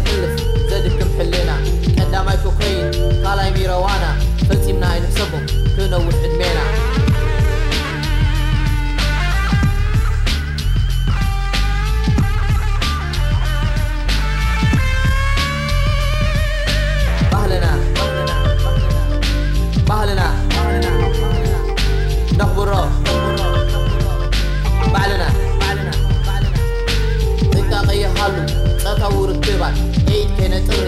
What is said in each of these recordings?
ሕልፍ ዘድክም ሕልና ቀዳማይ ኮከይን ካልኣይ ሚረዋና ፈጺምና ኣይንሕሰቦም ክነውሕ ዕድሜና። ባህልና ባህልና ነኽብሮ ባዕልና። ጥንቃቐ ይሃሉ ጾታዊ ርክባት ኤይድ ከይነጥሪ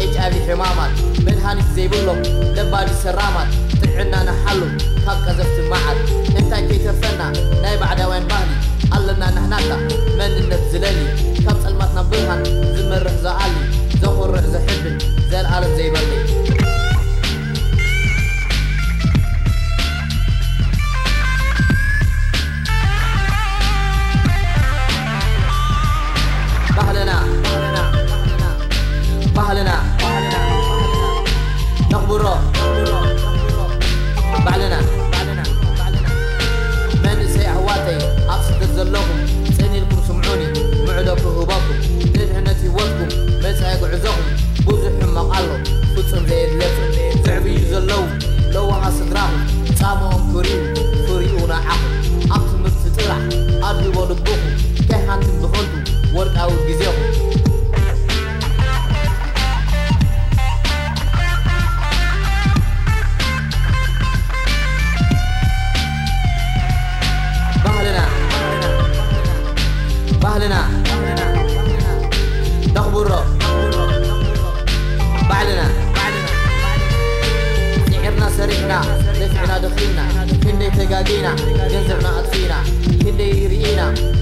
ኤች ኣይ ቪ ሕማማት መድሃኒት ዘይብሎም ለባዲ ሰራማት ጥዕና ንሓሉ ካብ ቀዘፍቲ መዓት እንታይ ከይተርፈና ናይ ባዕዳውያን ባህሊ ኣለና ናህናታ መንነት ዝለሊ ካብ ጸልማት ናብ ብርሃን ዝመርሕ ዝኣሊ ዘኹርዕ ዘሕብን ዘልኣለም ዘይበሊ። ባህልና ባህልና ነኽብሮ ባዕልና። መንእሰይ ኣሕዋተይ ኣብ ስደት ዘለኹም ጽን ኢልኩም ስምዑኒ ምዕዶ ክህበኩም ንድሕነት ህይወትኩም መጻኢ ጉዕዞኹም ብዙሕ ሕማቕ ኣሎ ፍጹም ዘየድለኩም ዘዕብዩ ዘለዉ ለዋሃ ስድራኹም ጻምኦም ክርእዩ ፍሪኡ ንዓኹም ኣብ ትምህርቲ ጥራሕ ኣድህቦ ልብኹም ከይሃንትም ብኸንቱ ወርቃዊ ግዜኹም። ባህልና ባህልና ነኽብሮ ባዕልና ጽዒርና ሰሪሕና ለፊዕና ደኺምና ክንደይ ተጋጊና ገንዘብና ኣጥፊእና ክንደይ ርኢና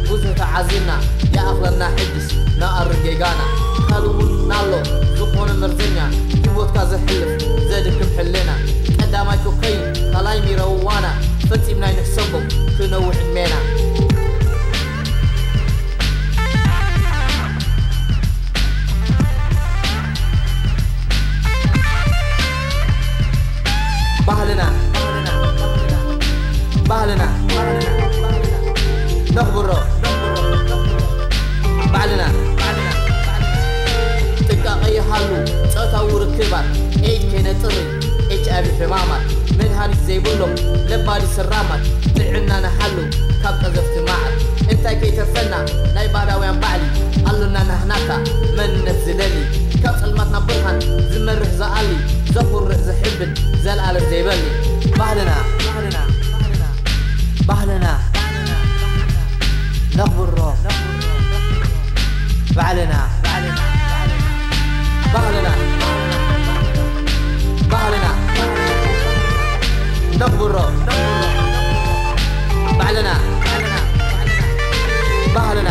ብዙሕ ተዓዚብና ይኣኽለና ሕጅስ ነኣርም ጌጋና ካልእ እውን ኣሎ ዝኾነ መርዘኛ ህይወትካ ዘሕልፍ ዘድክም ሕልና ቀዳማይ ኮከይን ካልኣይ ሚረዋና ፈጺምና ኣይንሕሰቦም ክነውሕ ዕድሜና። ባህልና ባህልና ነኽብሮ ባዕልና። ጥንቃቐ ይሃሉ ጾታዊ ርክባት ኤይድ ከይነጥሪ ኤች ኣይ ቪ ሕማማት መድሃኒት ዘይብሎም ለባዲ ሰራማት ጥዕና ንሓሉ ካብ ቀዘፍቲ መዓት እንታይ ከይተርፈና ናይ ባዕዳውያን ባዕሊ ኣሎና ናህናታ መንነት ዝለሊ ካብ ጸልማት ናብ ብርሃን ዝመርሕ ዝኣሊ ዘኹርዕ ዘሕብን ዘልኣለም ዘይበሊ ባህልና ባህልና ነኽብሮ ባዕልና። ባህልና ባህልና ነኽብሮ ባዕልና። ባህልና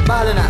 ባህልና